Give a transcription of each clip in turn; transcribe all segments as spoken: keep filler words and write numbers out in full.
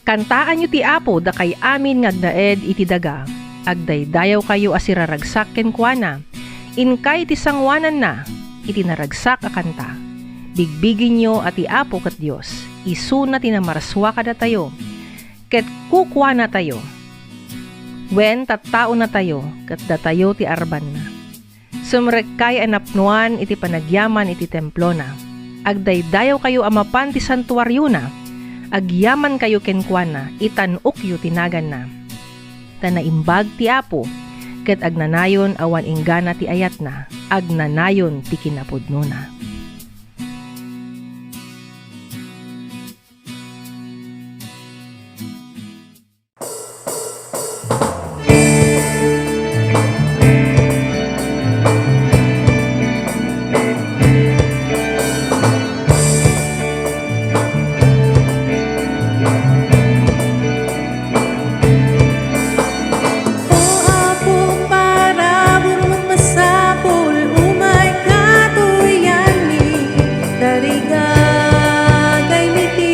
Kantaanyo ti Apo, dakay amin nga agnaed iti daga. Agdaydayawkayo a siraragsak kenkuana. Inkay ti sangoananna iti naragsak a kanta. Bigbigenyo a ti Apo ket Dios, isuna ti namarsua kadatayo, ket kukuanatayo. Wen, tattaonatayo, ket datayo ti arbanna. Sumrekkay a napnoan iti panagyaman iti templona. Agdaydayawkayo a mapan ti santuariona. Agyamankayo kenkuana, itan-okyo ti naganna. Ta naimbag ti Apo, ket agnanayon awan inggana ti ayatna, agnanayon ti kinapudnona. O Apo, parabur met masapul, umayka toy yanmi, tarigagaymi ti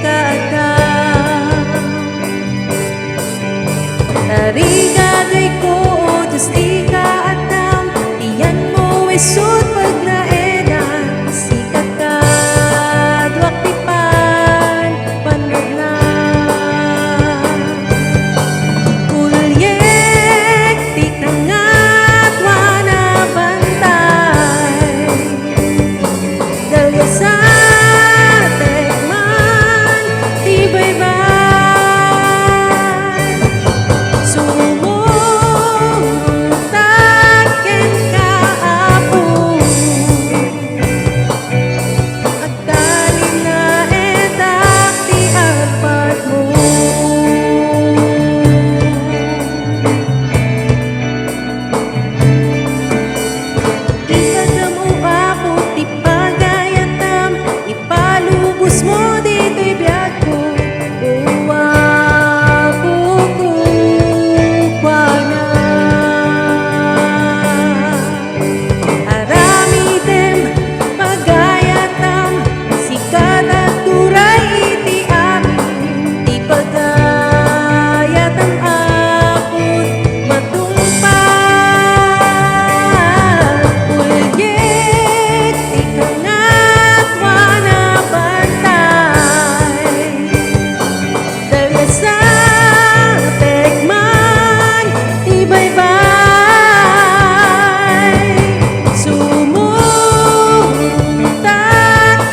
kaaddam. Tarigagayko, O Dios, ti kaaddam, ti yanmo, isut' pagnaedan, sika kaduak ti pannobna. Uliek ti Kangatoan a bantay, dalgasatek man ti baybay. Sumurot kenka, Apo. Agtalinaedak ti arpadmo. Ipadam, O Apo, ti pagayatam, ipalubosmo ditoy biagko, O Apo, kukuana. Aramidem, pagayatam, sika ti agturay iti amin ti pagayatam, Apo, matungpal. Uliek ti Kangatoan a bantay. Dalgasatek man ti baybay, sumurot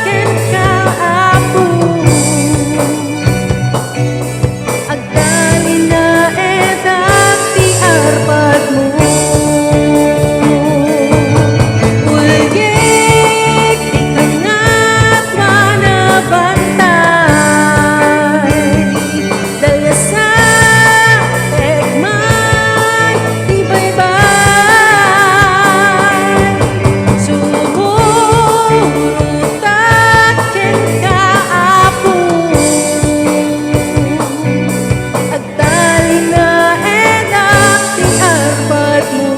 kenka, Apo. Agtalinaedak ti arpadmo. Uliek ti Kangatoan a bantay. Dalgasatek man ti baybay, sumurotak kenka, Apo. Agtalinaedak ti arpadmo.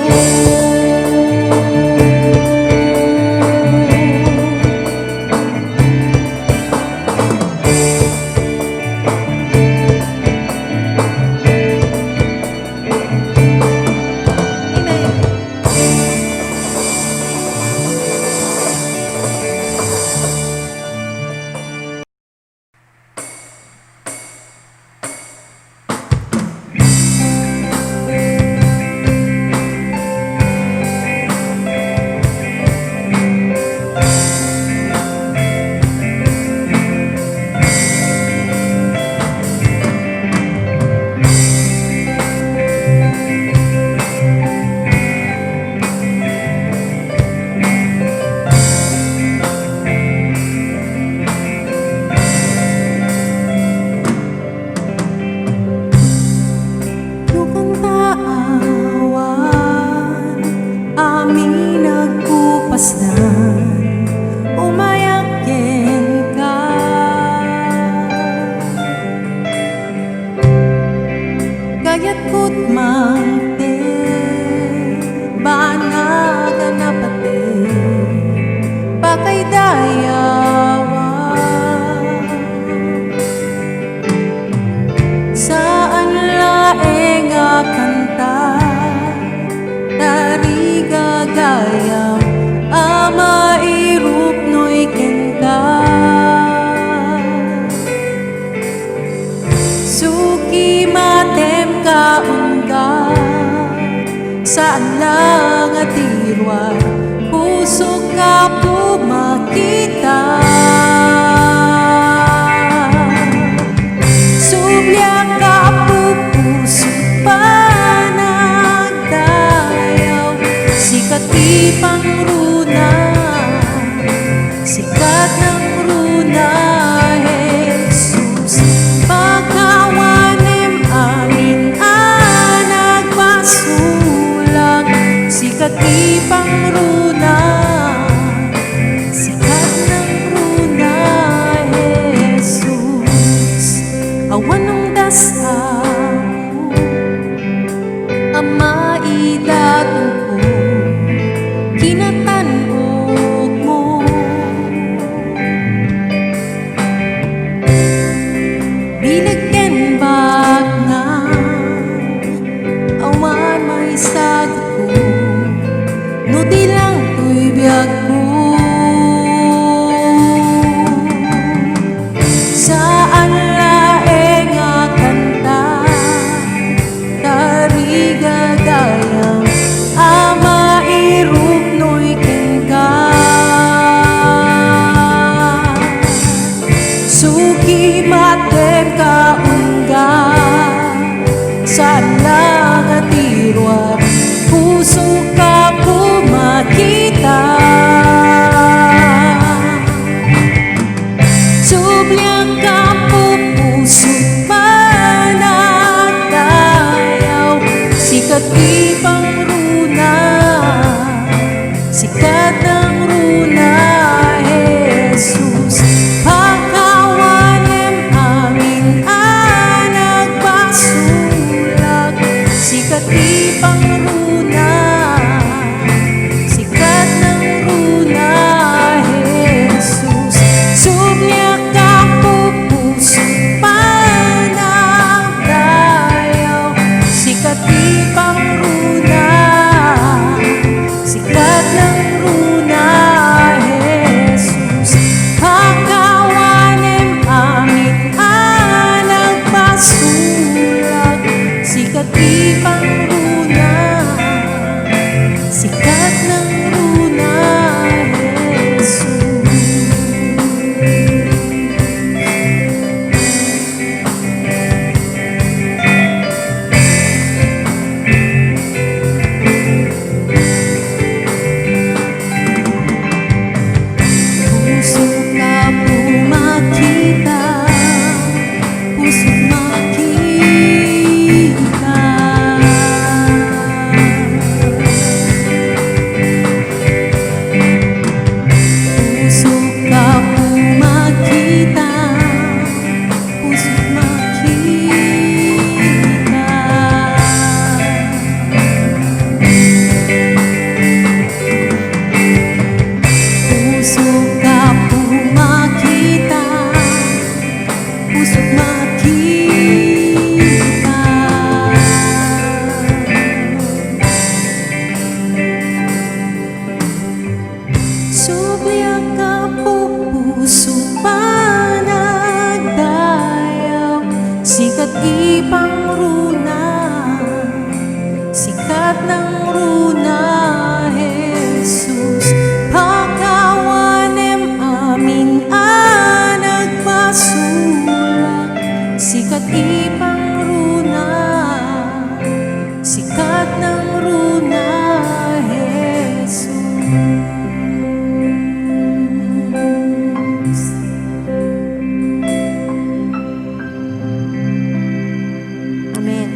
Nupanta awan amin agpupasdan, umayak kenka. Kayatko ti mangted, banag a napateg, pakaidayawan. Saan la nga ti ruar, pusok nga pumakita. Subliak, Apo, pusok panagdayaw, sika ti pangruna. Sika ti nangruna, Jesus. Pakawanem amin a nagpasulak. Sika ti pangruna. Sika ti nangruna, Jesus. Awan ungdasam a maidatongko, kinatan-okmo. Bileg ken baknang, awan maisadutko, no di lang toy biagko. Saan laeng a kanta, tarigagayam a mairuknoy kenka. Suki matem ka ungga, saan la nga ti ruar, pusok nga pumakita. Subliak, Apo, pusok panagdayaw, sika ti pangruna, sika ti nangruna, Jesus. Pakawanem amin a nagpasulak, sika ti pangruna. Sika ti nangruna, Jesus. Subliak, Apo, pusok panagdayaw. Sika ti pangruna. Sika ti nangruna, Jesus. Pakawanem amin a nagpasulak. Sika ti pangruna. Sika ti nangruna, Jesus. Pusok nga pumakita. Pusok makita. Pusok nga pumakita. Pusok makita. Pusok nga pumakita. Pusok makita. Subliak, Apo, pusok panagdayaw, sika ti pangruna. Sika ti nangruna, Jesus, pakawanem amin a nagpasulak. Sika ti pangruna, sika ti nangruna, Jesus. Amen.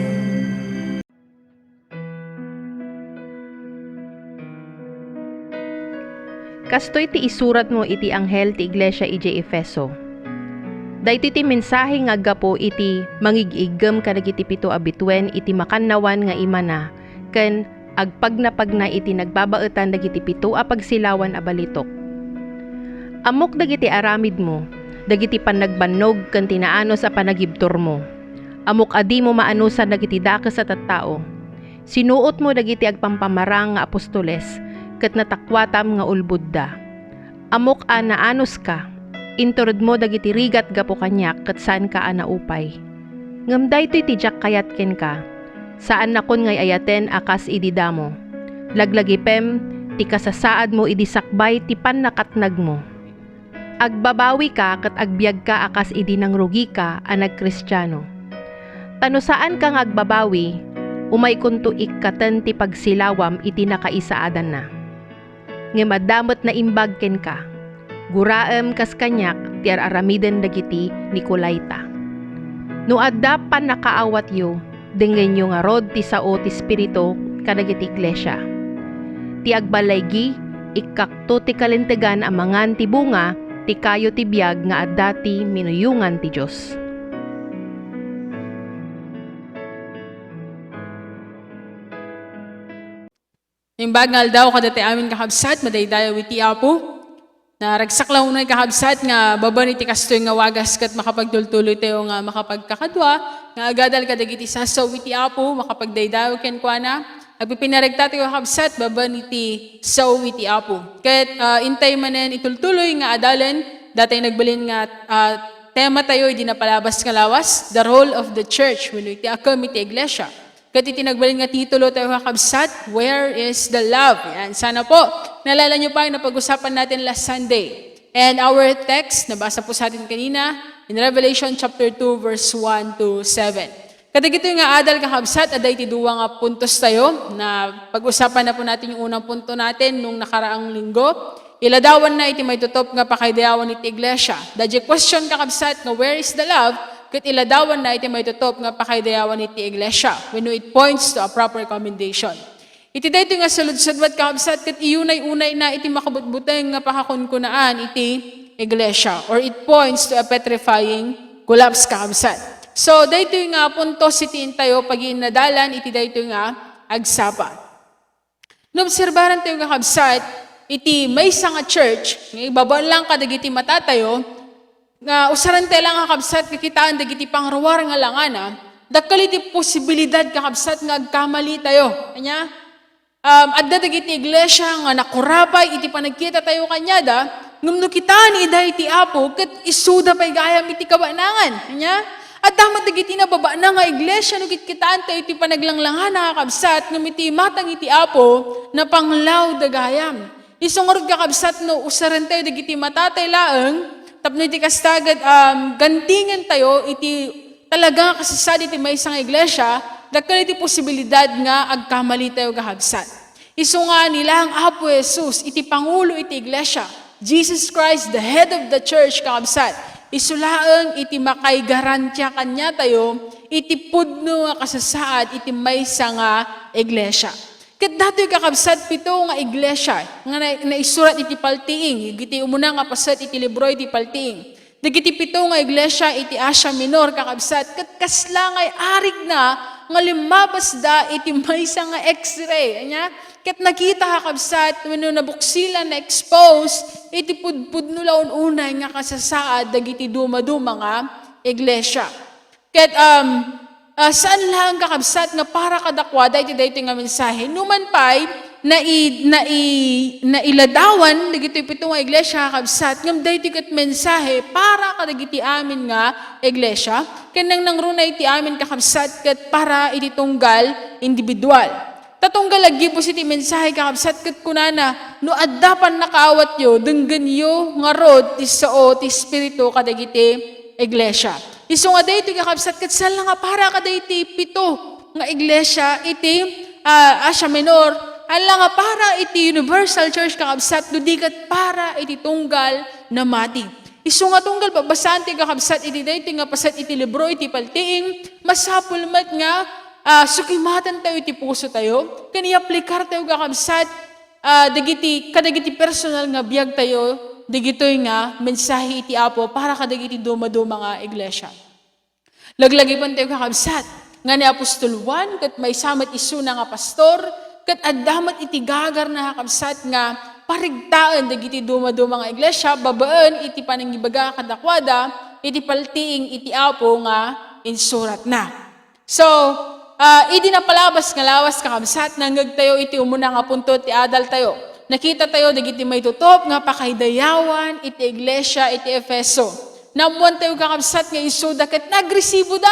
Kastoy ti isuratmo iti anghel ti iglesia idiay Efeso. Daytoy ti mensahe nga aggapu iti mangig-iggem kadagiti pito a bituen iti makannawan nga imana ken agpagnapagna iti nagbabaetan dagiti pito a pagsilawan a balitok. Ammok dagiti aramidmo, dagiti pannagbannog ken ti naanus a panagibturmo. Ammok a dimo maanusan dagiti dakes a tattao. Sinuotmo dagiti agpampamarang nga apostoles, ket natakuatam nga ulbodda. Ammok a naanuska, inturedmo dagiti rigat gapu kaniak ket saanka a naupay. Ngem daytoy ti diak kayat kenka, Saannakon nga ay-ayaten a kas idi damo. Laglagipem ti kasasaadmo idi sakbay ti pannakatnagmo. Agbabawika ket agbiagka a kas idi nangrugika a nagkristiano. Ta no saanka nga agbabawi, umaykonto ikkaten ti pagsilawam iti nakaisaadanna. Ngem adda met naimbag kenka. Guraem kas kaniak ti ar-aramiden dagiti Nicolaita. No adda pannakaawatyo, dengenyo ngarud ti sao ti Espiritu kadagiti iglesia. Ti agballaygi, ikkakto ti kalintegan a mangan ti bunga ti kayo ti biag nga adda ti minuyongan ti Dios. Naimbag nga aldaw kadatayo amin, kakabsat, madaydayaw iti Apo. Naragsak la unay, kakabsat, nga babaen iti kastoy nga wagas ket makapagtultuloy tayo nga makapagkakadua, nga agadal kadagiti sasao iti Apo, makapagdaydayaw kenkuana. Agpipinaragta tayo, kakabsat, babaen iti sao iti Apo. Ket, ah, intay manen itultuloy nga adalen, datayo nagbalin nga, ah, tema tayo idi napalabas nga lawas, the role of the church, wenno iti akem iti iglesia. Ket iti nagbalin nga titulo tayo, kakabsat, Where is the Love? Yan, sana po, naalala niyo pa yung napag-usapan natin last Sunday. And our text, nabasa po sa atin kanina, in Revelation chapter two, verse one to seven. Kadagitoy nga adal, kakabsat, adda iti dua nga puntos tayo na pag-usapan na po natin yung unang punto natin nung nakaraang linggo. Iladawanna iti maitutop nga pakaidayawan iti iglesia. Daydiay question, kakabsat, nga where is the love? Ket iladawanna iti maitutop nga pakaidayawan iti iglesia. Wenno it points to a proper commendation. Iti daytoy nga saludsodwat, kakabsat, ket iyunay-unayna iti makabutbuteng nga pakakunkunaan iti iglesia, or it points to a petrifying collapse, kakabsat. So, daytoy nga puntos iti intayo pagiinnadalan iti daytoy nga agsapa. Naobserbaran tayo, kakabsat, iti maysa nga church, nga ibabaen lang kadagiti matatayo, nga usaren tayo lang, kakabsat, nga kitaan dagiti pangruar nga langana, dakkel iti posibilidad, kakabsat, nga agkamali tayo. Ania? Um, adda dagiti iglesia nga nakurapay iti panagkita tayo kaniada, ngem no kitaan ida iti Apo, ket isuda pay gayam iti kabanangan. Ania? Adda met dagiti nababana nga iglesia no kitkitaanto iti panaglanglangana, kakabsat, ngem iti imatang iti Apo, napanglawda gayam. Isu ngarud, kakabsat, no usarentayo dagiti matatay laeng, tapno iti kasta ket, um, gantingentayo iti talaga nga kasasaad iti maysa nga iglesia, dakkel iti posibilidad nga agkamalitayo, kakabsat. Isu nga ni laeng Apo Jesus iti pangulo iti iglesia, Jesus Christ, the head of the church, kakabsat, isu laeng iti makaigarantia kaniatayo iti pudno nga kasasaad iti maysa nga iglesia. Ket datoy, kakabsat, pito nga iglesia nga na-, naisurat iti paltiing, iti umuna nga paset iti libro iti paltiing. Dagiti pito nga iglesia iti Asia Minor, kakabsat, ket kasla nga arigna nga limmabasda iti maysa nga X-ray. Ania? Ket nakita, kakabsat, wenno nabuksilan, na-expose iti pudpudno la unay nga kasasaad dagiti dumaduma nga iglesia. Ket, um, ah, saan laeng, kakabsat, nga para kadakuada iti daytoy nga mensahe. Numan pay, nai-, nai-, nailadawan dagitoy pito nga iglesia, kakabsat, ngem daytoy ket mensahe para kadagiti amin nga iglesia, ken nangnangruna iti amin, kakabsat, ket para iti tunggal individual. Ta tunggal aggibus iti mensahe, kakabsat, ket kunana, "No adda pannakaawatyo, denggenyo ngarud ti sao ti Espiritu kadagiti iglesia." Isu nga daytoy, kakabsat, ket saan la nga para kadagiti pito nga iglesia iti, ah, Asia Minor, saan la nga para iti universal church, kakabsat, no di ket para iti tunggal namati. Isu nga tunggal babasaantayo, kakabsat, iti daytoy nga paset iti libro iti paltiing, masapul met nga, ah, sukimatantayo iti pusotayo, ken iaplikar tayo, kakabsat, ah, dagiti, kadagiti personal nga biagtayo, dagitoy nga mensahe iti Apo para kadagiti dumaduma nga iglesia. Laglagipentayo, kakabsat, nga ni apostol Juan ket maysa met isuna nga pastor, ket adda met iti gagarna, kakabsat, nga parigtaen dagiti dumaduma nga iglesia babaen iti panangibaga kadakuada iti paltiing iti Apo nga insuratna. So, ah, idi napalabas nga lawas, kakabsat, nangngegtayo iti umuna nga punto ti adaltayo. Nakitatayo dagiti maitutop nga pakaidayawan iti iglesia iti Efeso. Naammoantayo, kakabsat, nga isuda ket nagresiboda.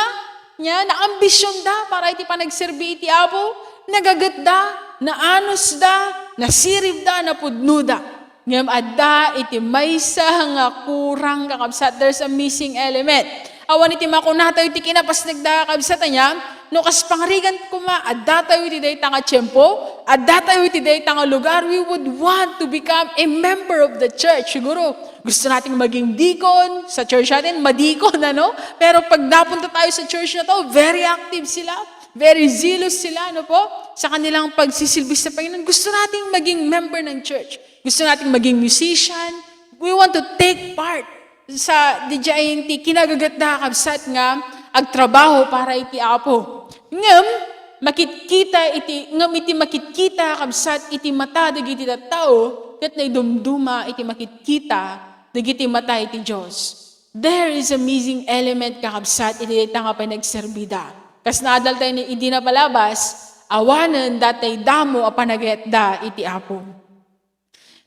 Nya, naambisionda para iti panagserbi iti Apo, nagagetda, naanusda, nasiribda, napudnoda. Ngem adda iti maysa nga kurang, kakabsat, there's a missing element. Awan iti makunatayo iti kinapasnekda, kakabsat, ania, no kas pangarigan koma, addatayo iti dayta nga tiempo, addatayo iti dayta nga lugar, we would want to become a member of the church. Siguro, gusto nating maging deacon sa church natin, madikon, ano? Pero pag napunta tayo sa church na to, very active sila, very zealous sila, ano po? Sa kanilang pagsisilbi sa Panginoon. Gusto nating maging member ng church. Gusto nating maging musician. We want to take part sa D J I N T, kinagagatda, kabsat, nga agtrabaho para iti Apo. Ngem, makitkita iti, ngem iti makitkita, kabsat, iti mata dagiti tattao, ket naidumduma iti makitkita dagiti mata iti Dios. There is a missing element, kakabsat, iti dayta nga panagserbida. Kas naadal tayo ni idi napalabas, awanen datay damo a panagayatda iti Apo.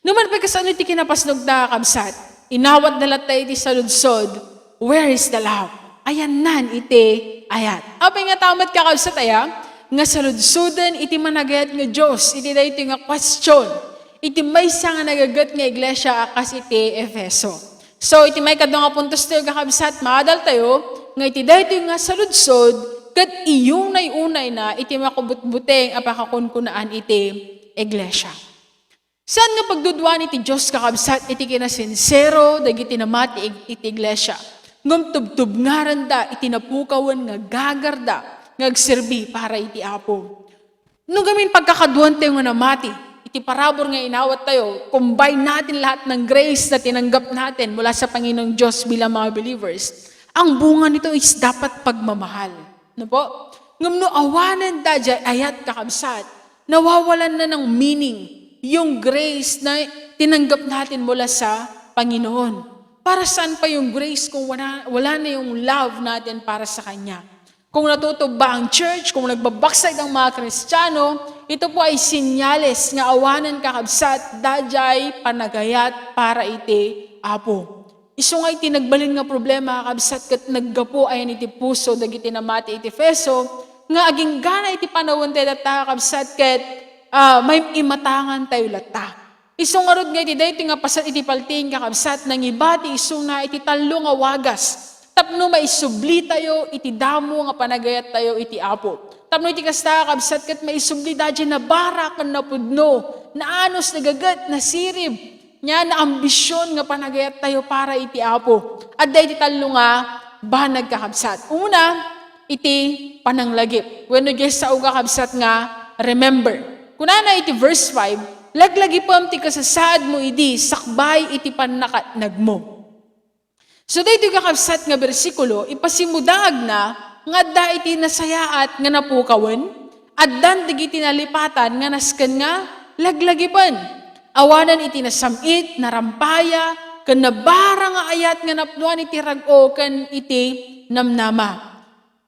Numan pay kasano iti kinapasnogda, kabsat, inawatda latta iti saludsod, "Where is the love?" Ayannan iti ayat. Apay nga ta met, kakabsat, aya nga saludsoden iti managayat nga Dios iti daytoy nga question iti maysa nga nagaget nga iglesia a kas iti Efeso. So, iti maikadua nga puntos tayo, kakabsat, maadal tayo nga iti daytoy nga saludsod ket iyunay-unayna iti makubutbuteng a pakakunkunaan iti iglesia. Saan nga pagduduan iti Dios, kakabsat, iti kinasinsero dagiti namati ig-, iti iglesia, ngem tubtubngaranda iti napukawen nga gagarda nga agserbi para iti Apo. No gamin pagkakaduan tayo nga namati, iti parabur nga inawat tayo, combine natin lahat ng grace na tinanggap natin mula sa Panginoong Diyos bilang mga believers, ang bunga nito is dapat pagmamahal. Ano po? Ngam no awanan da dyan, ayat, kakabsat, nawawalan na ng meaning yung grace na tinanggap natin mula sa Panginoon. Para saan pa yung grace kung wala, wala na yung love natin para sa Kanya? Kung natutubba ang church, kung nagbabaksay ang mga Kristiyano, ito po ay sinyales nga awanan, kakabsat, dayjay panagayat para iti Apo. Isu nga iti nagbalin nga problema, kakabsat, ket naggapu ayan iti puso dagiti namati iti Efeso, nga aginggana iti panawen tayo latta, kakabsat, ket, ah, may imatangan tayo latta. Isu ngarud nga iti daytoy nga paset iti paltiing, kakabsat, nangiba ti isuna iti tallo nga wagas tapno maisubli tayo iti damo nga panagayat tayo iti Apo. Tapno iti kasta, kakabsat, ket maisubli dayjay nabara ken napudno, naanus, nagaget, nasirib, nya naambision nga panagayat tayo para iti Apo. Adda iti tallo nga banag, kakabsat. Una, iti pananglagip. Wenno diay sao, kakabsat, nga remember. Kunana iti verse five, "Laglagipem ti kasasaadmo idi sakbay iti pannakatnagmo." So, daytoy, kakabsat, nga bersikulo, ipasimudaagna nga adda iti nasayaat nga napukawen, addan dagiti nalipatan nga nasken nga laglagipen. Awanan iti nasam-it, narampaya, ken nabara nga ayat nga napnuan iti rag-o ken iti namnama.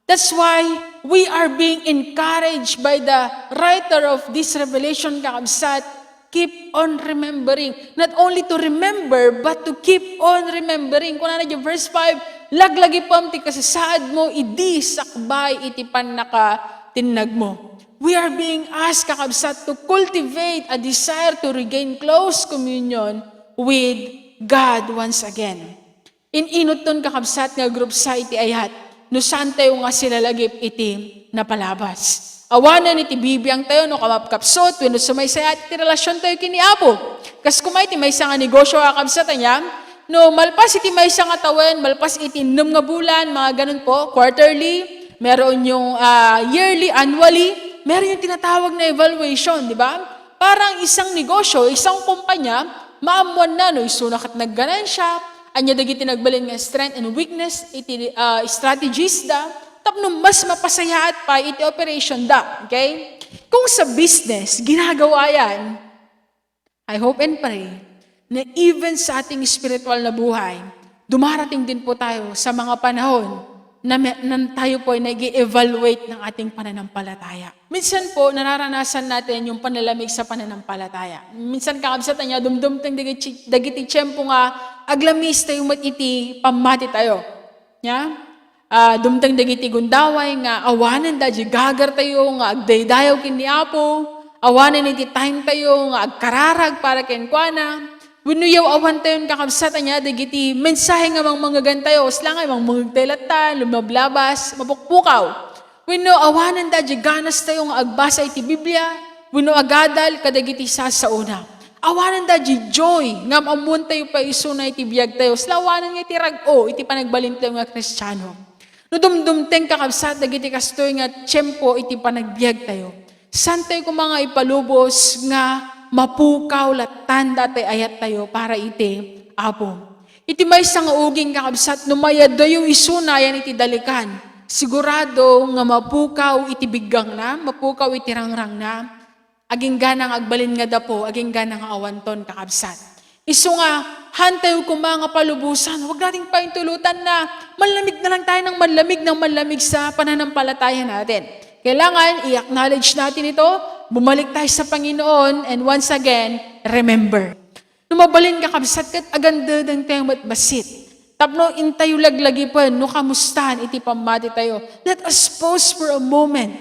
That's why we are being encouraged by the writer of this revelation, kakabsat, keep on remembering. Not only to remember, but to keep on remembering. Kunana diay verse five, "Laglagipem ti kasasaadmo idi sakbay iti pannakatinnagmo." We are being asked, kakabsat, to cultivate a desire to regain close communion with God once again. In-inutton, kakabsat, nga agrupsa iti ayat no saan tayo nga silalagip iti napalabas. Awanen iti bibiang tayo no kamapkapsut wenno sumaysayaat iti relasion tayo ken ni Apo. Kas koma iti maysa nga negosio, kakabsat, ania, no malpas iti maysa nga tawen, malpas iti ennem nga bulan, mga ganun po, quarterly, meron yung, ah, yearly, annually, meron yung tinatawag na evaluation, di ba? Parang isang negosyo, isang kumpanya, maammuanna no isuna ket nagganansya, ania dagiti nagbalin nga strength and weakness iti, ah, strategies da, tapno mas mapasayaat pa iti operation da. Okay? Kung sa business, ginagawa yan, I hope and pray na even sa ating spiritual na buhay, dumarating din po tayo sa mga panahon na, me- na tayo po ay nag-evaluate ng ating pananampalataya. Minsan po, nararanasan natin yung panlalamig sa pananampalataya. Minsan, kakabsat, ania, dumdumteng dagiti, dagiti tiyempo nga aglamis tayo met iti pammati tayo. Nia? Ah, dumteng dagiti gundaway nga awanen da di gagartayo nga agdaydayaw ken ni Apo, awanen iti timetayo nga agkararag para kenkuana. Wenno yaw awantayon, kakabsat, ania dagiti mensahe nga mangmangegantayo, isla nga mangmangegtayo latta, lumablabas, mapukpukaw. Wenno awanen da di ganastayo nga agbasa iti Biblia, wenno agadal kadagiti sasaona. Awanen da di joy nga ammoentayo pay isuna iti biagtayo, isla awanen nga iti rag-o iti panagbalintayo nga Kristiano. No dumdumteng, kakabsat, dagiti kastoy nga tiempo iti panagbiagtayo, saantayo koma nga ipalubos nga mapukaw lattan datoy ayattayo para iti Apo. Iti maysa nga uging, kakabsat, no mayadayo isuna yan iti dalikan, sigurado nga mapukaw iti biggangna, mapukaw iti rangrangna, agingga nga agbalin nga dapo, agingga nga awanton, kakabsat. Isu nga, haantayo koma nga palubosan, huwag nating paintulutan na manlamig na lang tayo ng manlamig, ng manlamig sa pananampalataya natin. Kailangan i-acknowledge natin ito, bumalik tayo sa Panginoon, and once again, remember. No mabalin, kakabsat, ket agandedengtayo met bassit. Tapno intayo laglagipen no kamustan iti pammatitayo. Let us pause for a moment.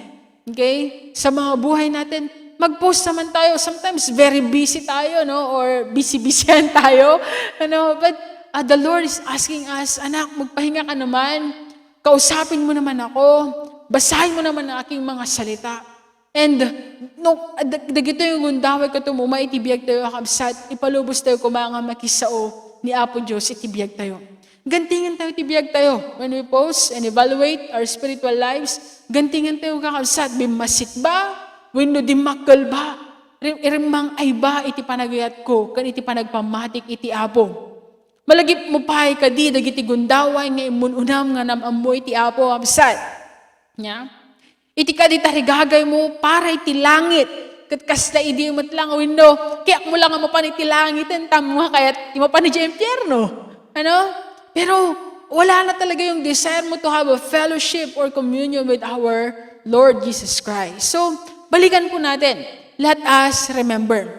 Okay? Sa mga buhay natin, mag-pause naman tayo. Sometimes very busy tayo, no? Or busy-busyan tayo. Ano, but uh, the Lord is asking us, "Anak, magpahinga ka naman. Kausapin mo naman ako. Basahin mo naman ang aking mga salita." And no, dag-, dagitoy nga gundaway ket umay iti biagtayo, kakabsat, ipalubos tayo koma nga makisao ni Apo Dios iti biagtayo. Gantingan tayo iti biagtayo. When we pause and evaluate our spiritual lives, gantingan tayo, kakabsat, bimmassit ba? Wenno dimmakkel ba? Rim-, irimmang-ay ba iti panagayatko ken iti panagpammatik iti Apo? Malagipmo pay kadi dagiti gundaway nga immun-unam nga nam-ammo iti Apo, kabsat. Nia? Iti kadi tarigagaymo para iti langit, ket kasla idi met lang wenno, kayatmo lang nga mapan iti langiten, tapno kayat ti mapan idiay impierno. Ano? Pero wala na talaga yung desire mo to have a fellowship or communion with our Lord Jesus Christ. So, balikan po natin. Let us remember.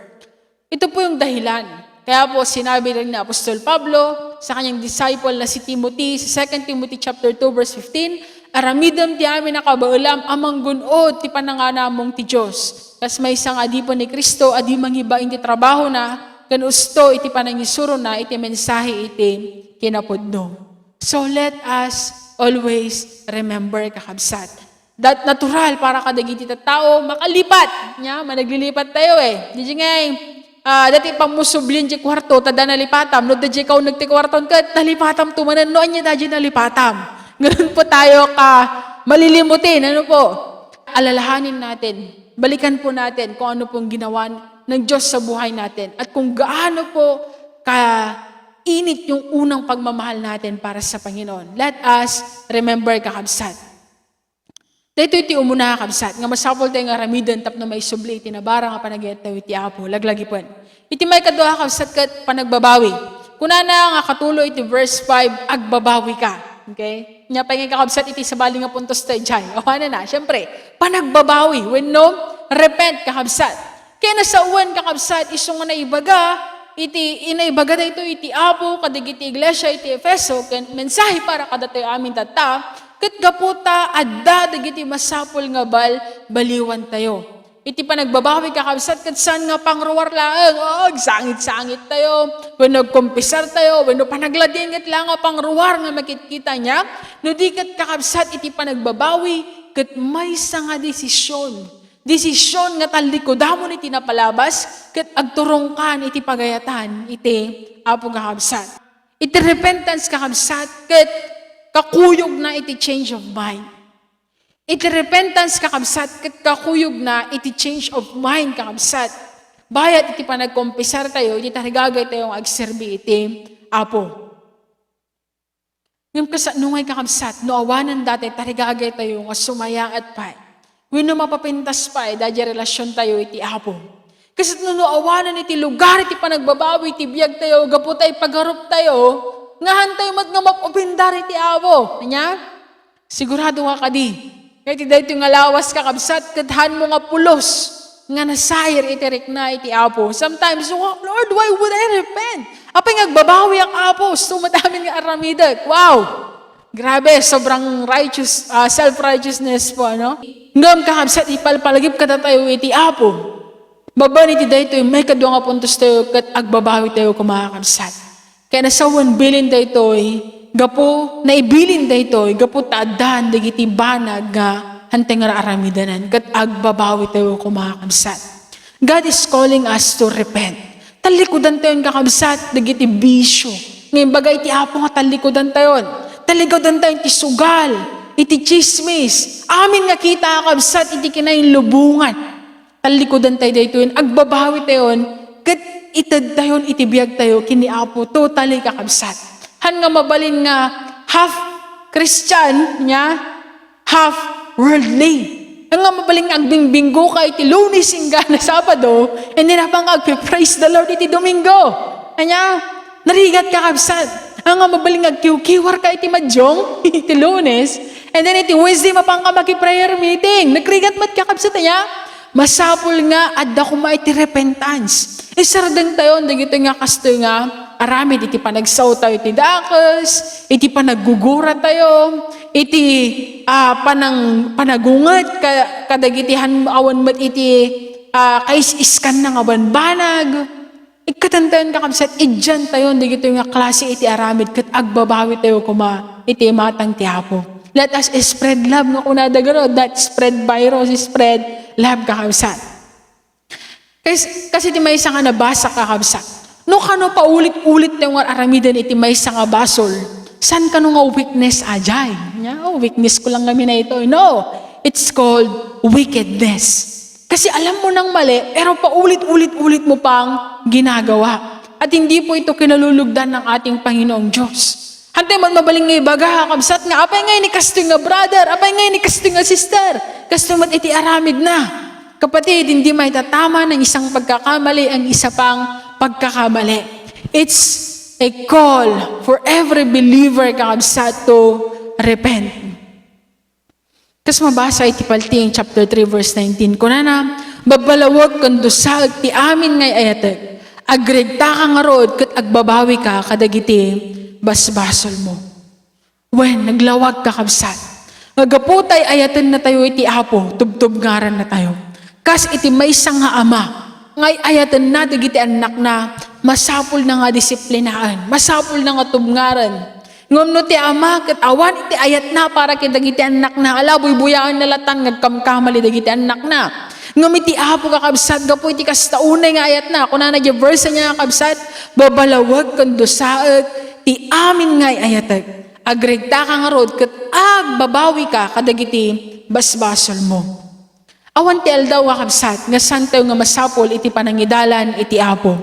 Ito po yung dahilan. Kaya po sinabi rin ni Apostol Pablo sa kanyang disciple na si Timothy sa Second Timothy chapter two verse fifteen, "Aramidem ti amin a kabaelam a manggun-od ti pananganamong ti Dios. Kas maysa nga adipen ni Cristo a di mangibain ti trabahona ken usto iti panangisurona iti mensahe iti kinapudno." So let us always remember, kakabsat. That natural para kadagiti tattao, makalipat. Nia, managlilipat tayo eh. Di di ngay, ah, dati pammusublin di kwarto, ta da nalipatam. No, da di ikaw nagti kwarton ket, nalipatam tumanan. No, ania da di nalipatam. Ngayon po tayo ka malilimutin. Ano po? Alalahanin natin. Balikan po natin kung ano pong ginawa ng Diyos sa buhay natin. At kung gaano po ka init yung unang pagmamahal natin para sa Panginoon. Let us remember, kakabsat. Daytoy ti umuna, kabsat, nga masapul tayo nga aramiden tapno maisubli iti nabarang a panagayat tayo iti Apo, laglagipen. Iti maikadua, kabsat, ket panagbabawi. Kunana nga katulo iti verse five, "Agbabawi ka." Okay? Nia pay nga, kakabsat, iti sabali nga puntos tayo jay. Awanen na, syempre, panagbabawi. Wenno, repent, kakabsat. Ket nasawen, kakabsat, isu nga naibaga, iti inaibaga daytoy iti Apo kadagiti iglesia iti Efeso, ken mensahe para kadatayo amin tatta, ket gapu ta adda dagiti masapul nga bal-, baliwantayo. Iti panagbabawi, kakabsat, ket saan nga pangruar laeng. Oo, agsangit-sangit tayo, wenno agkumpisar tayo, wenno panagladingit la nga pangruar nga makitkita nia. No di ket, kakabsat, iti panagbabawi, ket maysa nga desisyon. Desisyon nga tallikudamon iti napalabas ket agturongkan iti pagayatan iti Apo, kakabsat. Iti repentance, kakabsat, ket kakuyogna iti change of mind. Iti repentance, kakabsat, ket kakuyogna iti change of mind, kakabsat. Bayat iti panagkumpisar tayo, iti tarigagay tayo nga agserbi iti Apo. Ngem kasano ngay, kakabsat, no awanen dati tarigagay tayo nga sumayaat pay wenno mapapintas pay daydi relasion tayo iti Apo? Kasano no awanen iti lugar iti panagbabawi iti biag tayo gapu ta ipagarup tayo, nga haantayo met nga mapapindar iti Apo? Ania? Sigurado ka kadi nga iti daytoy nga lawas, kakabsat, ket haanmo nga pulos nga nasair iti rikna iti Apo. Sometimes, "Wa-, Lord, why would I repent? Apay nga agbabawiak, Apo? Isu met amin nga aramidek." Wow! Grabe, sobrang righteous, ah, self-righteousness po, ano? Ngem kakabsat, ipalpalagip kadatayo iti Apo. Babaen iti daytoy, maikadua nga puntos tayo, ket agbabawi tayo, kakabsat. Kaya nasawen bilin daytoy, gapu, naibilin daytoy, gapu ta addan dagiti banag nga hantay nga ar-aramidanan, ket agbabawi tayo, kakabsat. God is calling us to repent. Tallikudan tayon, kakabsat, dagiti bisyo. Nga imbaga iti Apo nga tallikudan tayon. Tallikudan tayon ti sugal, iti chismis. Amin nga kita, kakabsat, iti kinainlubongan. Tallikudan tayo daytoyen, agbabawi tayon, ket ited tayon iti biag tayo ken ni Apo. Totally, kakabsat. Han nga mabalin nga half Christian, nya, half worldly. Nga mabalin nga agbigbinggo ka iti Lunes, inggana Sabado, and then apan nga agpi-praise the Lord iti Domingo. Anya, narigat, kakabsat. Nga mabalin nga agkiwkiwar ka iti Madiong, iti Lunes, and then iti Wednesday, mapan ka maki-prayer meeting. Nagrigat met, kakabsat, anya? Masapul nga adda koma iti repentance. Isardeng tayon dagitoy nga kastoy nga aramid iti panagsao tayo iti dakes, iti panaggugura tayo, iti, ah, panang-, panagunget ka-, kadagiti han-, awan met iti, ah, kais-iskanna nga banbanag. Ikkaten tayon, kakabsat, idian tayon dagitoy nga klase iti aramid ket agbabawi tayo koma iti imatang ti Apo. Let us spread love nga kunada garud, not spread virus, spread love, kakabsat. Kas-, kasi ti maysa nga nabasa, kakabsat. No kano paulit-ulit tayo nga aramiden iti maysa nga basol, saan kano nga weakness ajay? Nya, "Oh, weakness ko lang ngamin ito." No, it's called wickedness. Kasi alam mo nang mali, pero paulit-ulit-ulit mo pang ginagawa. At hindi po ito kinalulugdan ng ating Panginoong Diyos. Hantay man mabalin nga ibaga, kakabsat, nga apay ngay ni kastoy nga brother, apay ngay ni kastoy nga sister, kastoy met iti aramid na. Kapatid, hindi maitatama ng isang pagkakamali ang isa pang pagkakamali. It's a call for every believer, kakabsat, to repent. Kas mabasa iti Paltiing chapter three, verse nineteen, kunana, "Babbalawek ken dusaek ti amin nga ay-ayatek. Agregtaka ngarud ket agbabawika kadagiti basbasolmo." Wen, naglawag, kakabsat, nga gapu ta ay-ayaten natayo iti Apo, tubtubngaran natayo. Kas iti maysa nga ama, nga ay-ayatenna dagiti annakna, masapulna nga disiplinaen, masapulna nga tubngaren. Ngem no ti ama ket awan iti ayatna para kadagiti annakna, ala, buybuyaenna latan nga agkamkamali dagiti annakna. Ngem iti Apo, kakabsat, gapu iti kasta unay nga ayatna, kunana diay verse niya, kakabsat, "Babalawek ken dusaek ti amin nga ay-ayatek. Agregtaka ngarud ket agbabawika kadagiti basbasolmo." Awan ti aldaw, kakabsat, nga saantayo nga masapul iti panangidalan iti Apo.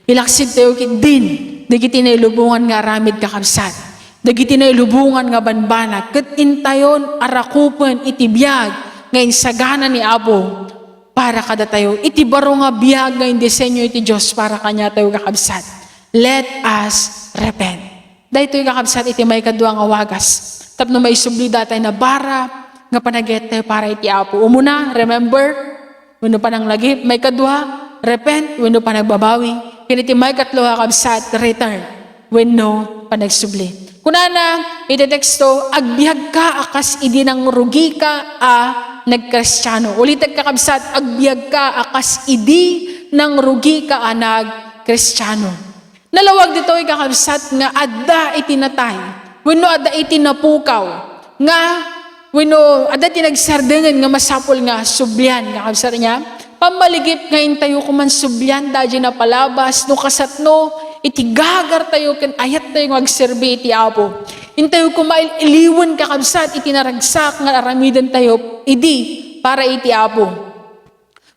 Ilaksidtayo ketdin dagiti nailubongan nga aramid, kakabsat, dagiti nailubongan nga banbanag, ket intayon a rakupen iti biag nga insagana ni Apo para kadatayo, iti baro nga biag nga indisenyo iti Dios para kaniatayo, kakabsat. Let us repent. Daytoy, kakabsat, iti maikadua nga wagas tapno maisubli daytoy a bara nga panagayat tayo para iti Apo. Umuna, remember, wenno pananglagip. Maikadua, repent, wenno panagbabawi. Ken iti maikatlo, kakabsat, return, wenno panagsubli. Kunana iti teksto, "Agbiagka a kas idi nangrugika a nagkristiano." Ulitek, kakabsat, "Agbiagka a kas idi nangrugika a nagkristiano." Nalawag ditoy, kakabsat, nga adda iti natay, wenno adda iti napukaw, nga, wenno adda ti nagsardengen nga masapul nga sublian, kakabsat, nya. Pammaligip nga intayo koman sublian daydi napalabas, no kasatno, iti gagartayo ken ayattayo nga agserbi iti Apo. Intayo koma il-, iliwen, kakabsat, iti naragsak nga aramidentayo idi para iti Apo.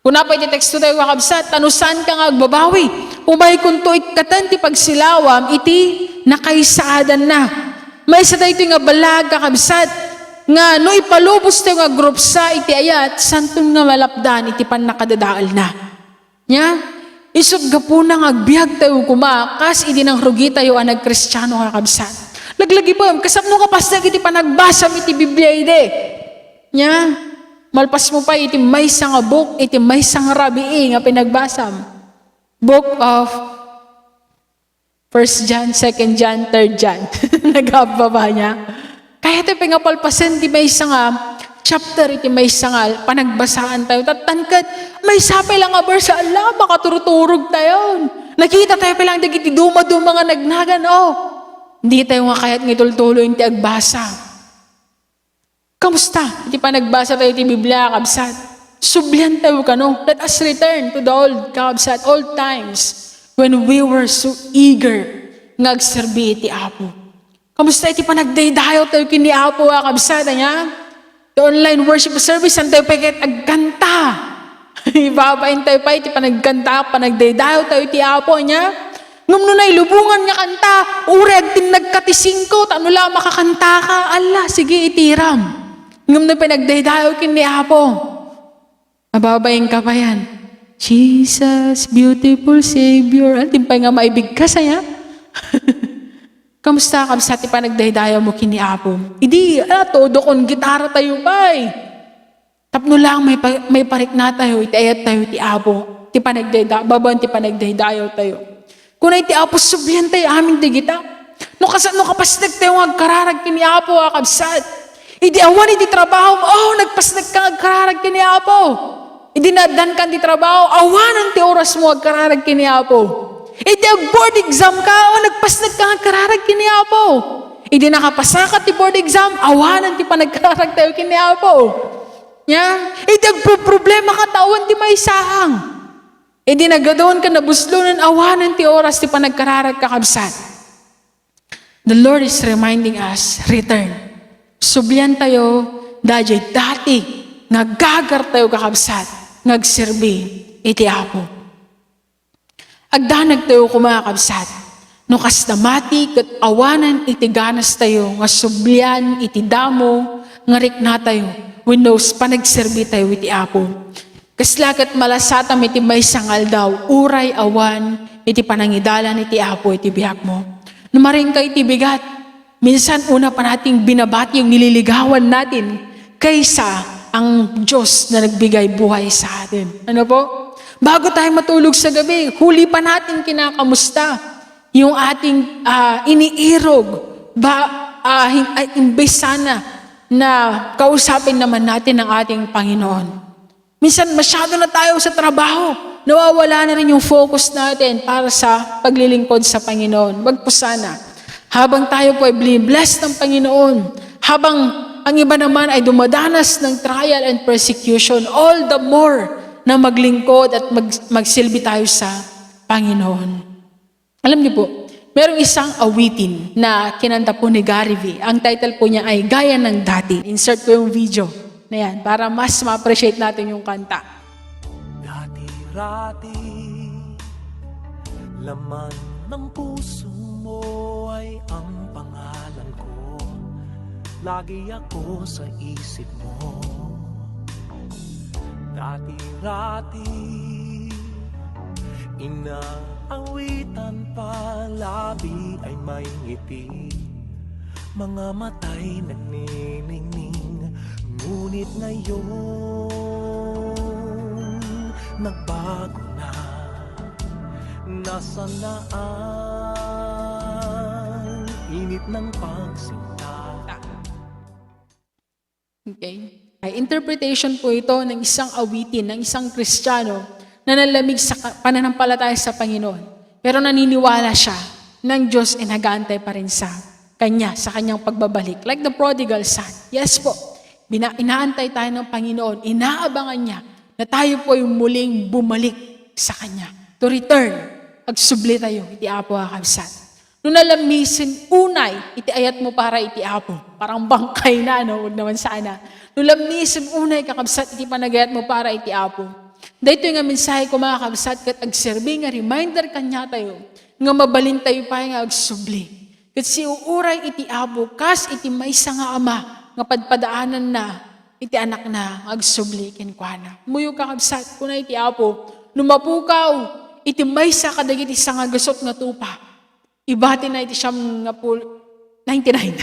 Kuna pay ti teksto tayo, kakabsat, "Ta no saanka nga agbabawi, umaykonto ikkaten ti pagsilawam iti nakaisaadanna." Maysa daytoy nga balag, kakabsat, nga no ipalubos tayo nga agrupsa iti ayat, saanton nga malapdan iti pannakadadaelna. Nya, isut' gapuna nga agbiag tayo koma, kas idi nangrugitayo a nagkristiano, kakabsat. Laglagipem, kasapno nga pasnek iti panagbasam iti Biblia idi. Nya, malpasmo pay iti maysa nga book, iti maysa nga rabii nga pinagbasam. Book of First John, Second John, Third John. Nagababa niya. Kayatay pay nga palpasen ti maysa nga chapter iti maysa nga panagbasaantayo. Tattan ket maysa pay lang nga verse, ala, makaturturogtayon. Nakitatayo pay lang dagiti dumaduma nga nagnagan, oh. Ditayo nga kayat nga itultuloy ti agbasa. Kamusta iti panagbasatayo iti Biblia, kabsat? Subliantayo kano? Let us return to the old, kabsat, old times when we were so eager nga agserbi iti Apo. Kamusta iti panagdaydayawtayo ken ni Apo, a kabsat, ania? The online worship service, santayo pay ket agkanta. Ibabaintayo pay iti panagkanta, panagdaydayawtayo iti Apo, ania? Ngem no nailubongan nga kanta, uray agtinnagka ti singko, ta no la makakantaka, ala, sige, itiram. Ngem no panagdaydayaw ken ni Apo, Mababain ka pa yan. Jesus, beautiful Savior. Antim pay nga maibigkas, aya? Kamusta, kamusta ti panagdaydayawmo ken ni Apo? Idi, ah, todo kon gitaratayo pay. Tapno lang may pa-, maipariknatayo iti ayattayo ti Apo. Ti panagdayda-, babaen ti panagdaydayawtayo. Kuna iti Apo, subliantayo amin dagita. No kas-, no kapasnektayo nga agkararag ken ni Apo, a kabsat. Idi awan iti trabaho, oh, nagpasnekka nga agkararag ken ni Apo. Idi naaddanka ti trabaho, awanen ti orasmo agkararag ken ni Apo. Idi ag-board exam ka, oh, nagpasnekka nga agkararag ken ni Apo. Idi nakapasaka ti board exam, awanen ti panagkararagtayo ken ni Apo. Nia? Idi agproproblema ka, ta awan ti maisaang. Idi nagadawan ken nabuslonen, awanen ti oras ti panagkararag, kakabsat. The Lord is reminding us, return. Subliantayo, daydiay dati nga agagartayo, kakabsat, nga agserbi iti Apo. Agdanagtayo koma, kakabsat, no kasla mati ket awanen iti ganastayo nga sublian iti damo nga riknatayo wenno s-, panagserbitayo iti Apo. Kasla ket malasatam iti maysa nga aldaw, uray awan iti panangidalan iti Apo iti biagmo. No marinka iti bigat, minsan una pa nating binabati yung nililigawan natin kaysa ang Diyos na nagbigay buhay sa atin. Ano po? Bago tayo matulog sa gabi, huli pa natin kinakamusta yung ating, ah, iniirog ba, ah, hin-, ah, imbes sana na kausapin naman natin ang ating Panginoon. Minsan masyado na tayo sa trabaho. Nawawala na rin yung focus natin para sa paglilingkod sa Panginoon. Wag po sana. Habang tayo po ay bless ng Panginoon, habang ang iba naman ay dumadanas ng trial and persecution, all the more na maglingkod at mag-, magsilbi tayo sa Panginoon. Alam niyo po, merong isang awitin na kinanta po ni Gary Vee. Ang title po niya ay Gaya ng Dati. Insert ko yung video na yan para mas ma-appreciate natin yung kanta. Dati-rati, laman ng puso mo ay ang pangalan ko. Lagi ako sa isip mo. Dati-rati, inaawitan pa, labi ay may ngiti. Mga mata'y nagniningning, ngunit ngayon nagbago na. Nasaan na ang init ng pagsinta? Okay. Ay, interpretation po ito ng isang awitin, ng isang Kristiyano na nanlamig sa ka-, pananampalataya sa Panginoon. Pero naniniwala siya ng Diyos ay nag-aantay pa rin sa kanya, sa kanyang pagbabalik. Like the prodigal son. Yes po, bina-, inaantay tayo ng Panginoon, inaabangan niya na tayo po ay muling bumalik sa kanya. To return, agsubli tayo, iti Apo a kabsat. No nalamisen unay iti ayatmo para iti Apo. Parang bangkay na, no? Wag naman sana. No lamisen unay, kakabsat, iti panagayatmo para iti Apo. Daytoy nga mensahe ko, mga kabsat, ket agserbi nga reminder kaniatayo nga mabalintayo pay nga agsubli. Ket siuuray iti Apo, kas iti maysa nga ama nga padpadaananna iti anakna nga agsubli kenkuana. Muyo, kakabsat, kuna iti Apo, no mapukaw iti maysa kadagiti sangagasut nga tupa, ibatina iti siam nga pul-, ninety-nine.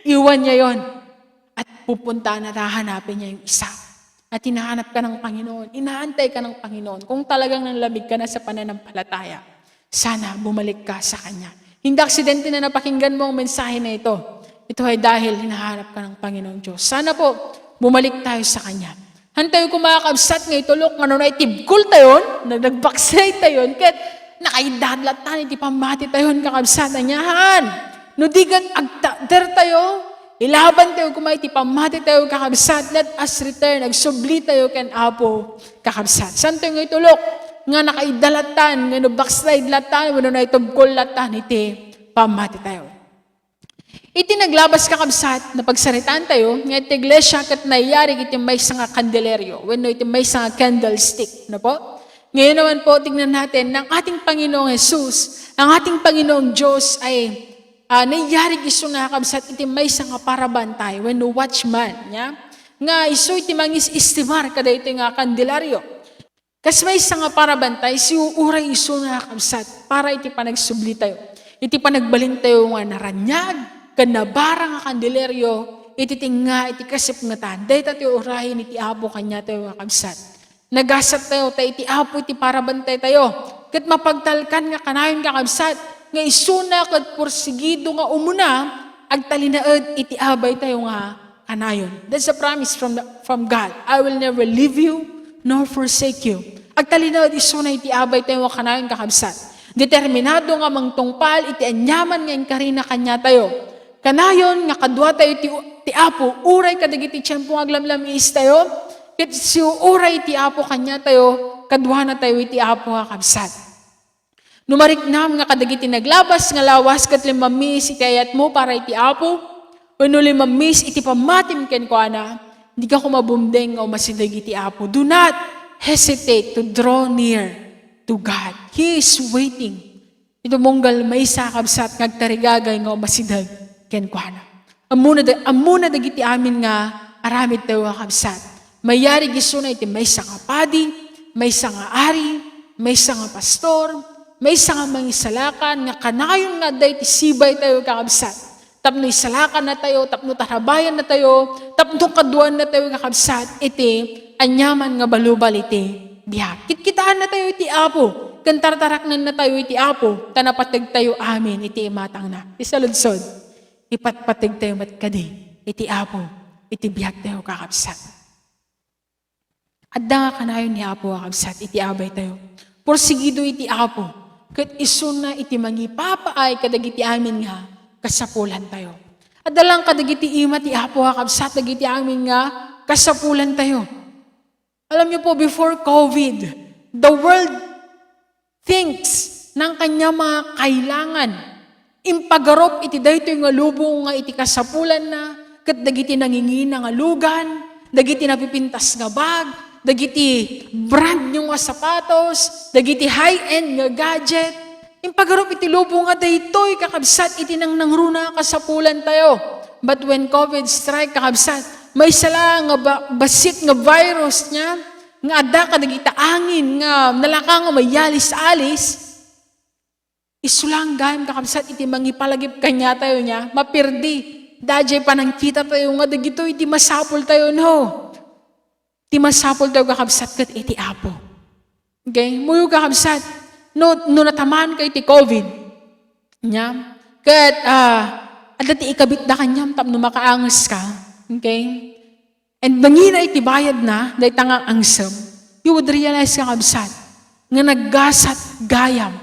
Iwan niya yon. At pupunta na, hahanapen niya yung isa. At hinahanap ka ng Panginoon. Inaantay ka ng Panginoon. Kung talagang nanlamig ka na sa pananampalataya, sana bumalik ka sa Kanya. Hindi aksidente na napakinggan mo ang mensahe na ito. Ito ay dahil hinahanap ka ng Panginoong Diyos. Sana po, bumalik tayo sa Kanya. Hantayo kuma, kakabsat, nga itulok nga no naitibkol tayon, nag-, nag-backslide tayon, ket nakaidadlatan iti pammati tayon, kakabsat, aniahan. No di ket agtakder tayo, ilaban tayo kuma iti pammati tayo, kakabsat, let us return, agsubli tayo ken Apo, kakabsat. Santo nga itulok, nga nakaidalatan, nga no backslide latan, wenno naitubkol latan iti pammati tayo. Iti naglabas, kakabsat, napagsaritaan tayo nga iti iglesia ket nayarig iti maysa nga kandeleryo wenno iti maysa nga candlestick, no po? Ngayon naman po, tingnan natin na ang ating Panginoong Jesus, ang ating Panginoong Diyos ay, ah, nayarig isuna, kakabsat, iti maysa nga parabantay wenno watchman, nia? Nga isu iti mangis-estimar kadaytoy nga kandeleryo. Kas maysa nga parabantay, siuray isuna, kakabsat, para iti panagsubli tayo. Iti panagbalin tayo nga naraniag, ken nabara nga kandeleryo, iti tinga, iti kasipngetan. Dayta ti urayen iti Apo kaniatayo, kakabsat. Nagasat tayo, ta iti Apo iti parabantay tayo. Ket mapagtalkan nga kanayon, kakabsat, nga isuna ket porsigido nga umuna, agtalinaed iti abay tayo nga kanayon. That's a promise from the, from God. "I will never leave you nor forsake you." Agtalinaed isuna iti abay tayo nga kanayon, kakabsat. Determinado nga mangtungpal iti aniaman nga inkarina kaniatayo. Kanayon nga kadua tayo ti, ti Apo, uray kadagiti tiempo nga aglamlamiis tayo, ket siuray ti Apo kaniatayo, kaduana tayo iti Apo, kakabsat. No mariknam nga kadagiti naglabas nga lawas ket limmammis iti ayatmo para iti Apo, wenno limmammis iti pammatim kenkuana, dika koma bumdeng nga umasideg iti Apo. Do not hesitate to draw near to God. He is waiting. Iti munggal maysa, kabsat, nga agtarigagay nga umasideg kenkuana. Ammona da-, ammona dagiti amin nga aramid tayo, kakabsat. Mayarig isuna iti maysa nga padi, maysa nga ari, maysa nga pastor, maysa nga mangisalakan nga kanayon nga adda iti sibay tayo, kakabsat. Tapno isalakan na tayo, tapno tarabayan na tayo, tapno kaduan na tayo, kakabsat, iti aniaman nga balubal iti biag. Kitkitaan na tayo iti Apo, ken tartaraknan na tayo iti Apo, ta napateg tayo amin iti imatangna. Isaludsod, ipatpateg tayo met kadi iti Apo, iti biag tayo, kakabsat. Adda nga kanayon ni Apo, kakabsat, iti abay tayo. Porsigido iti Apo, ket isuna iti mangipapaay kadagiti amin nga kasapulan tayo. Adda lang kadagiti ima ti Apo, kakabsat, dagiti amin nga kasapulan tayo. Alam niyo po, before COVID, the world thinks, nang kaniana mga kailangan. Impagarup iti daytoy nga lubong nga iti kasapulanna, ket dagiti nangingina nga lugan, dagiti napipintas nga bag, dagiti brand new nga sapatos, dagiti high-end nga gadget. Impagarup iti lubong nga daytoy, kakabsat, iti nangnangruna a kasapulan tayo. But when COVID strike, kakabsat, maysa la nga ba-, bassit nga virus nia, nga adda kadagiti angin nga nalaka nga mayalis-alis, isu lang gayam, kakabsat, iti mangipalagip kaniatayo nia, mapirdi. Daydiay panangkita tayo nga dagitoy ti masapul tayo, no? Ti masapul tayo, kakabsat, ket iti Apo. Okay? Muyo, kakabsat, no, no natamaan ka iti COVID, nia? Ket, ah, adda ti ikabitda kaniam tapno makaanges ka. Okay? And nangina iti bayadna, dayta nga angsem, you would realize, kakabsat, nga naggasat gayam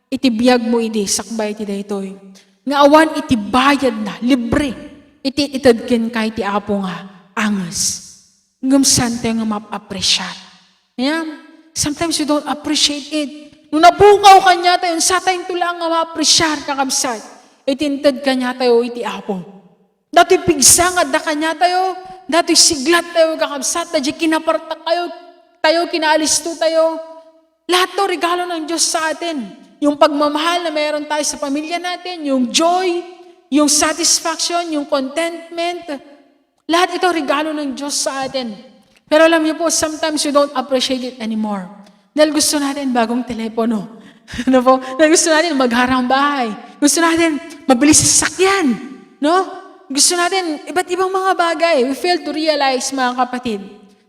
iti biagmo idi sakbay iti daytoy. Nga awan iti bayadna, libre, iti ited kenka iti Apo nga anges. Ngem saantayo nga maap-appreciate. Ayan. Sometimes we don't appreciate it. No napukaw kaniatayo, saantayo laeng nga ma-appreciate, kakabsat, iti inted kaniatayo iti Apo. Datoy pigsa nga adda kaniatayo, datoy siglat tayo, kakabsat, daydiay kinapartak tayo, tayo, kinaalisto tayo. Lahat to regalo ng Diyos sa atin. Yung pagmamahal na meron tayo sa pamilya natin, yung joy, yung satisfaction, yung contentment, lahat ito regalo ng Diyos sa atin. Pero alam niyo po, sometimes we don't appreciate it anymore. Dahil gusto natin bagong telepono. Ano po? Dahil gusto natin magharang bahay. Gusto natin mabilis sasakyan. No? Gusto natin iba't ibang mga bagay. We fail to realize, mga kapatid,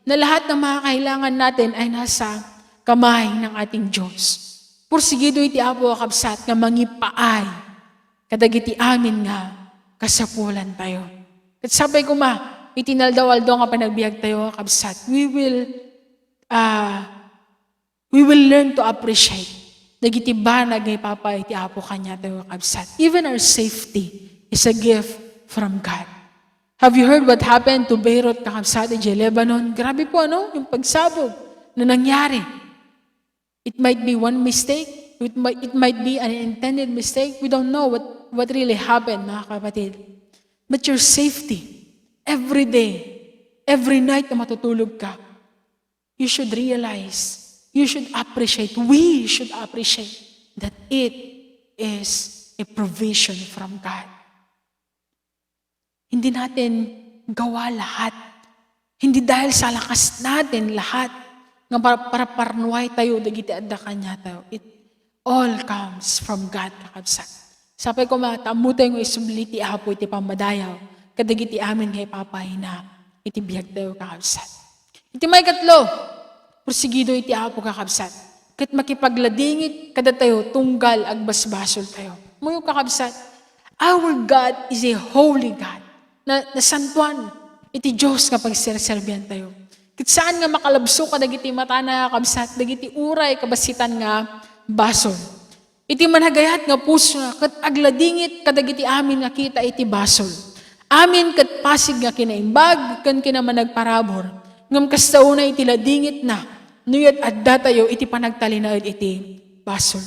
na lahat ng mga kailangan natin ay nasa kamay ng ating Diyos. Porsigido iti Apo, kakabsat, nga mangipaay kadagiti amin nga kasapulantayo. Ket sapay koma, iti inaldaw-aldaw nga panagbiagtayo, kakabsat, we will, ah, we will learn to appreciate dagiti banag nga ipapay ti Apo kaniatayo, kakabsat. Even our safety is a gift from God. Have you heard what happened to Beirut, kakabsat, idiay Lebanon? Grabe po, ano, yung pagsabog na nangyari. It might be one mistake. It might, it might be an intended mistake. We don't know what, what really happened, mga kapatid. But your safety, every day, every night na matutulog ka, you should realize, you should appreciate, we should appreciate that it is a provision from God. Hindi natin gawa lahat. Hindi dahil sa lakas natin lahat nga para, para parnuay tayo dagiti adda kaniatayo. It all comes from God, kakabsat. Sapay koma, ta ammotayo nga isubli ti Apo iti pammadayaw kadagiti amin nga ipapayna iti biagtayo, kakabsat. Iti maikatlo, porsigido iti Apo, kakabsat, ket makipagladingit kadatayo tunggal agbasbasoltayo. Muyo, kakabsat, our God is a holy God. Na, nasantuan iti Dios nga pagserserbiantayo. Ket saan nga makalabso kadagiti matana, kakabsat, dagiti uray kabasitan nga basol. Iti managayat nga pusona ket agladingit kadagiti amin nga kita iti basol. Amin ket pasig nga kinaimbag ken kinamanagparabur, ngem kasta unay iti ladingitna no yat-addatayo iti panagtalinaed iti basol.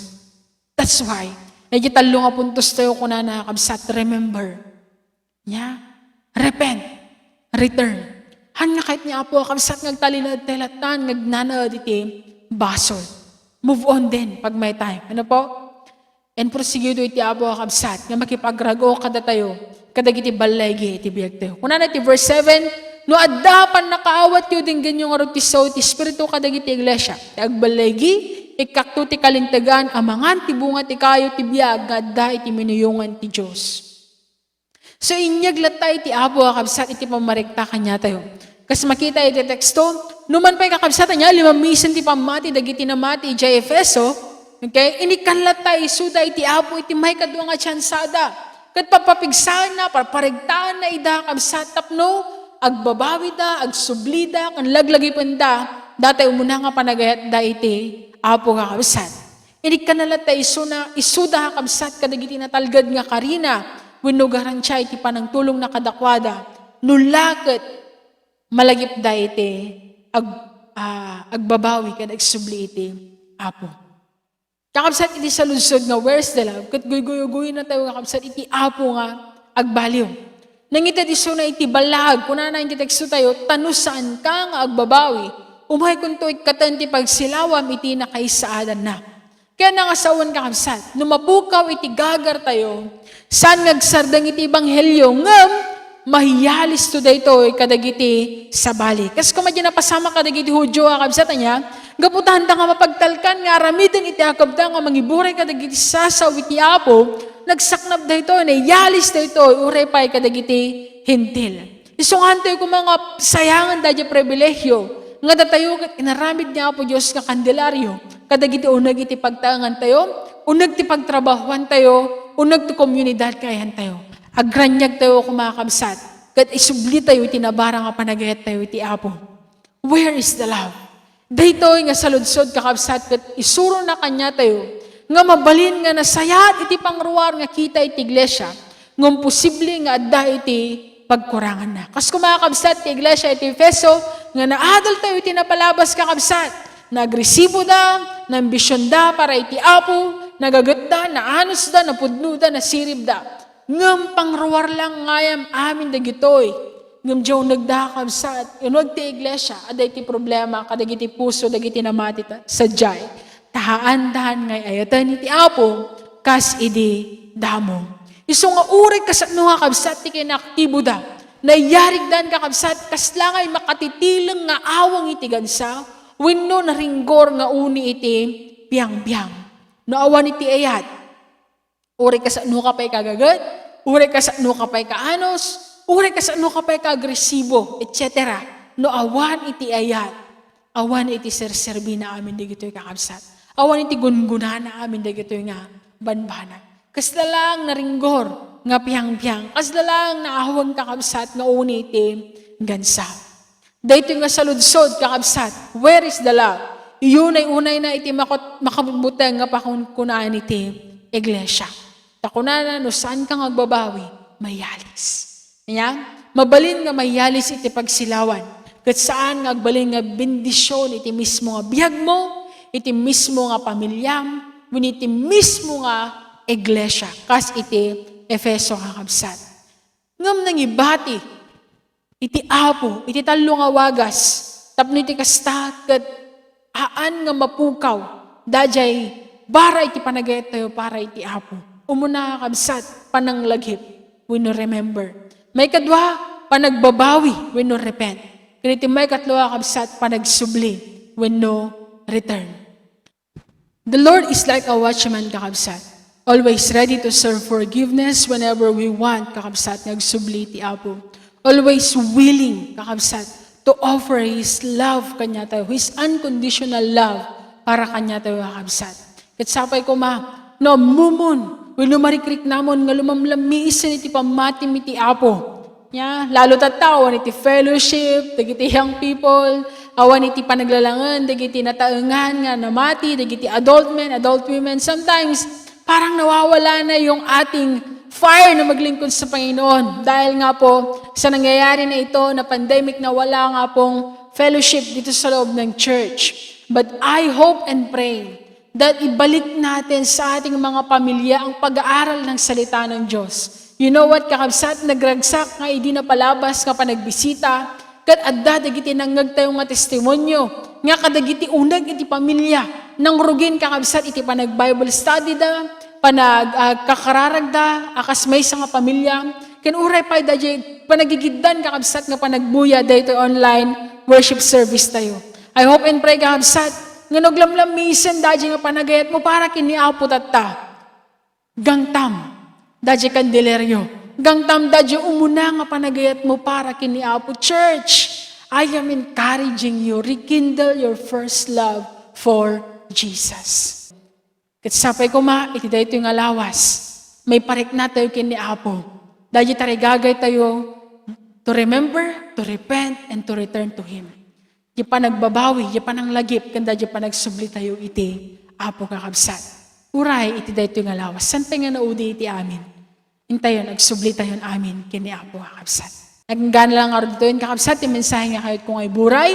That's why, iti tallo nga puntos tayo, kunana, kabsat, remember. Nia, repent, return. Han nga kayat ni Apo, kabsat, nga agtalinaed tayo latta nga agnanaed iti basol. Move on din pag may time. Ano po? And porsigido iti Apo, kabsat, nga makipagrago kadatayo kadagiti ballaygi iti biagtayo. Kunana iti verse seven, "No adda pannakaawatyo, denggenyo ngarud ti sao ti Espiritu kadagiti iglesia. Ti agballaygi, ikkakto ti kalintegan a mangan ti bunga ti kayo ti biag nga adda iti minuyongan ti Dios." So, inyag latta iti Apo, kakabsat, iti pammarikta kaniatayo. Kas makita iti teksto, numan pay, kakabsat, ania, limamisen ti pammati dagiti namati idiay Efeso, okay? Inikkan latta isuda iti Apo iti maikadua nga tiansada. Ket papapigsaenna, parparigtaenna ida, kabsat, tapno agbabawida, agsublida, ken laglagipenda, datoy umuna nga panagayatda iti Apo, kakabsat. Inikkanna latta isuna, isuda, kakabsat, kadagiti natalged nga karina wenno garantia iti panangtulongna kadakuada, no la ket malagipda iti ag-, ah, agbabawi ken agsubli iti Apo. Kakabsat, iti saludsod nga, "Where's the love?" Ket guyguy-guyguynatayo, kakabsat, iti Apo nga agbaliw. Nangited isuna iti ballaag, kunana iti tekstotayo, "Ta no saanka nga agbabawi, umaykonto ikkaten ti pagsilawam iti nakaisaadanna." Kaya nga sawen, kakabsat, no mapukaw iti gagartayo, saan nga agsardeng iti ebanghelio, ngem mayalisto daytoy kadagiti sabali. Kas koma diay napasamak kadagiti Judio, kakabsat, ania, gapu ta haanda nga mapagtalkan nga aramiden iti akabda nga mangiburay kadagiti sasao iti Apo, nagsaknap daytoy, nayalis daytoy, uray pay kadagiti Hentil. Isu nga haantayo koma nga sayangan daydiay pribilehiyo nga datayo ket inaramid ni Apo Dios nga kandelario kadagiti uneg iti pagtaengantayo, uneg ti pagtrabahoantayo, uneg ti komunidad nga ayantayo. Agraniagtayo koma, kabsat, ket isublitayo iti nabara nga panagayattayo iti Apo. Where is the love? Daytoy nga saludsod, kakabsat, ket isurona kaniatayo nga mabalin nga nasayaat iti pangruar nga kita iti iglesia, ngem posible nga adda iti pagkuranganna. Kas koma, kakabsat, ti iglesia iti Efeso nga naadaltayo iti napalabas, kakabsat, nagresiboda, naambisionda para iti Apo, nagagetda, naanusda, napudnoda, nasiribda. Ngem pangruar lang nga amin dagitoy. Ngem diay unegda, kabsat, uneg ti iglesia, adda iti problema kadagiti puso dagiti namati ta-, sadiay. Ta haandan nga ay-ayaten iti Apo kas idi damo. Isu nga uray kasano nga, kabsat, ti kinaaktiboda, nayarigdan, kakabsat, kasla nga makatitileng nga aweng iti gansa wenno naringgor nga uni iti biangbiang. No awan iti ayat, uray kasano ka pay kagaget, uray kasano ka pay kaanus, uray kasano ka pay kaagresibo, et cetera. No awan iti ayat, awan iti serserbina amin dagitoy, kakabsat. Awan iti gungunana amin dagitoy nga banbanag. Kasla lang naringgor nga piangpiang. Kasla lang naaweng, kakabsat, nga uni ti gansa. Daytoy nga saludsod, kakabsat, where is the love? Iyu nay unay na iti makot-, makabutbuteng nga pakunkunaan iti iglesia. Ta kunana, no saan ka nga agbabawi, mayalis. Nya, mabalin nga mayalis iti pagsilawan. Ket saan nga agbalin nga bendision iti mismo nga biagmo, iti mismo nga pamilyam, wenno iti mismo nga iglesia, kas iti Efeso, kakabsat. Ngem nangibati iti Apo iti tallo nga wagas tapno iti kasta ket haan nga mapukaw daydiay bara iti panagayattayo para iti Apo. Umuna, kakabsat, pananglagip wenno remember. Maikadua, panagbabawi wenno repent. Ken iti maikatlo, kakabsat, panagsubli wenno return. The Lord is like a watchman, kakabsat, always ready to serve forgiveness whenever we want, kakabsat, nga agsubli ti Apo. Always willing, kakabsat, to offer His love kaniatayo, His unconditional love para kaniatayo, kakabsat. Ket sapay koma, no ammomon wenno marikriknamon nga lumamlammiisen iti pammatim iti Apo, Nya, lalo tatta, awan iti fellowship dagiti young people, awan iti panaglalangen dagiti nataengan nga namati, dagiti adult men, adult women. Sometimes, parang nawawala na yung ating fire na maglingkod sa Panginoon. Dahil nga po, sa nangyayari na ito, na pandemic, nawala nga pong fellowship dito sa loob ng church. But I hope and pray that ibalik natin sa ating mga pamilya ang pag-aaral ng salita ng Diyos. You know what, kakabsat? Nagragsak nga idi napalabas nga panagbisita, ket adda dagiti nangngegtayo nga testimonio nga kadagiti uneg iti pamilya, nangrugin, kakabsat, iti panag-Bible study da, panag, ah, kakararagda, a kas maysa nga pamilya, ken uray pay daydiay panagigiddan, kakabsat, nga panagbuya daytoy online worship service tayo. I hope and pray, kakabsat, nga naglamlamisen daydiay nga panagayat mo para ken ni Apo tatta. Gangtam daydiay kandilerio. Gangtam daydiay umuna nga panagayat mo para ken ni Apo. Church, I am encouraging you, rekindle your first love for Jesus. Ket sapay koma iti daytoy nga lawas, maipariknatayo ken ni Apo. Daydiay tarigagaytayo to remember, to repent, and to return to Him. Diay panagbabawi, diay pananglagip, ken daydiay panagsublitayo iti Apo, kakabsat. Uray iti daytoy nga lawas, saan pay nga naudi iti amin? Intayon, agsublitayon amin ken ni Apo, kakabsat. Naganggana lang ngarud ditoyen, kakabsat, ti mensahe nga kayatko nga iburay.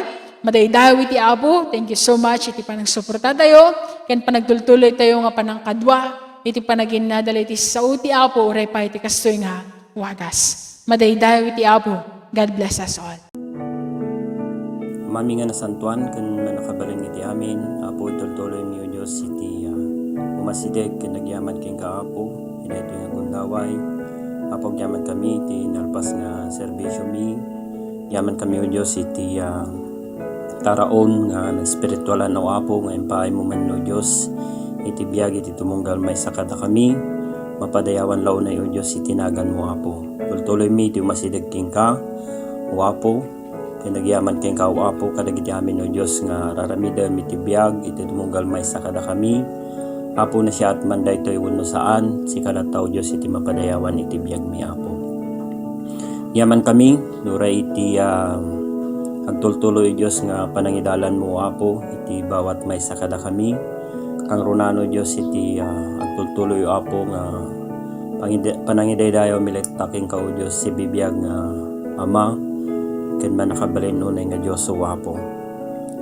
Madaydayaw iti Apo. Thank you so much iti panagsuportatayo ken panagtultuloytayo nga panangkadua iti panaginnada iti sao ti Apo, uray pay iti kastoy nga wagas. Madaydayaw iti Apo. God bless us all. Amin nga nasantoan ken mannakabalin iti amin, Apo, itultuloymi, O Dios, iti, ah, umasideg ken nagyaman kenka, Apo, iti daytoy nga gundaway. Apo, agyamankami iti nalpas nga serbisyomi. Agyamankami, O Dios, iti, ah, taraon nga naespiritualan, O Apo, nga impaaymo man, O Dios, iti biag iti tumunggal maysa kadakami. Mapadayawan la unay, O Dios, iti naganmo, Apo. Tultuloymi iti umasideg kenka, O Apo, ken nagyaman kenka, O Apo, kadagiti amin, O Dios, nga raramidem iti biag iti tumunggal maysa kadakami. Apo, nasayaat man daytoy wenno saan, sika latta, O Dios, iti mapadayawan iti biagmi, Apo. Agyamankami, uray iti, ah, agtultuloy, O Dios, nga panangidalanmo, O Apo, iti bawat maysa kadakami. Kangrunaan, O Dios, iti, ah, agtultuloy, O Apo, nga pangide-, panangidaydayawmi latta kenka, O Dios, ti bibiag nga Ama, ken mannakabalin unay nga Dios, O Apo.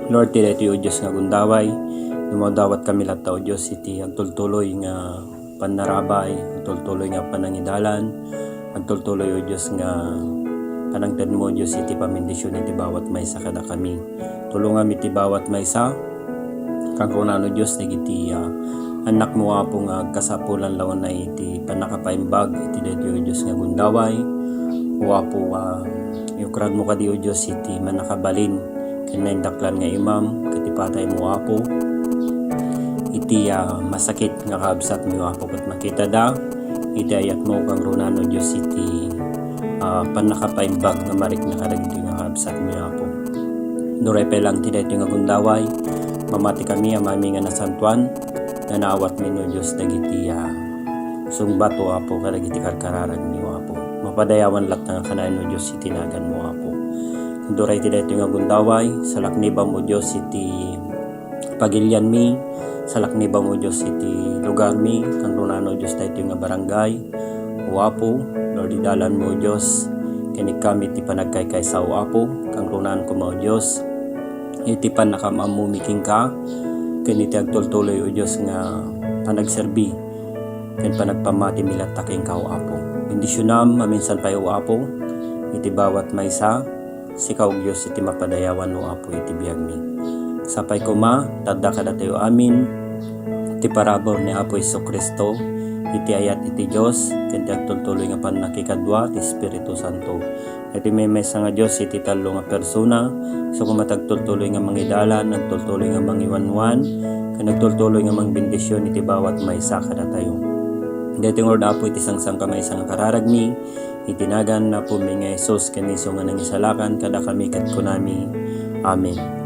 Lord, ti daytoy, O Dios, nga gundaway, dumawdawatkami latta, O Dios, iti agtultuloy nga pannarabay, agtultuloy nga panangidalan, agtultuloy, O Dios, nga panangtedmo, O Dios, iti pamendisyon iti bawat maysa kadakami. Tulongam iti bawat maysa, kangrunaan, O Dios, dagiti, ah, annakmo, Apo, nga agkasapulan la unay iti pannakapaimbag iti daytoy, O Dios, nga gundaway. O Apo, ah, iukradmo kadi, O Dios, iti mannakabalin ken naindaklan nga imam ket ipataymo, Apo, iti, ah, masakit nga kabsatmi, Apo, ket makitada iti ayatmo, kangrunaan, O Dios, iti, ah, pannakapaimbag nga marikna kadagiti nga kabsatmi, Apo. Uray pay lang ti daytoy nga gundaway, mamatikami, Amami nga nasantoan, nga naawatmi, O Dios, dagiti, ah, Sungbat, O Apo, kadagiti karkararagmi, O Apo. Mapadayawan latta nga kanayon, O Dios, iti naganmo, O Apo. Kanto iti daytoy nga gundaway, salaknibam, O Dios, iti pagilianmi, salaknibam, O Dios, iti lugarmi, kanrunan, O Dios, daytoy nga barangay. O Apo, Lord, idalanmo, O Dios, ken ikkami iti panagkaykaysa, O Apo, kanrunan koma, O Dios, iti pannakaam-ammomi kenka, ken iti agtultuloy, O Dios, nga panagserbi ken panagpammatimi latta kenka, O Apo. Bendisionam maminsan pay, O Apo, iti bawat maysa, sika, O Dios, iti mapadayawan, O Apo, iti biagmi. Sapay koma, ta adda kadatayo amin ti parabur ni Apo Jesu-Cristo, iti ayat iti Dios, ken ti agtultuloy nga pannakikadua ti Espiritu Santo. Iti maymaysa nga Dios iti tallo nga persona, isu koma ti agtultuloy nga mangidalan, agtultuloy nga mangiwanwan, ken agtultuloy nga mangbendision iti bawat maysa kadatayo. Daytoy nga Apo iti sangsankamaysa nga kararagmi, iti nagan ni Apomi nga Jesus ken isu nga nangisalakan kadakami ket kunami, Amen.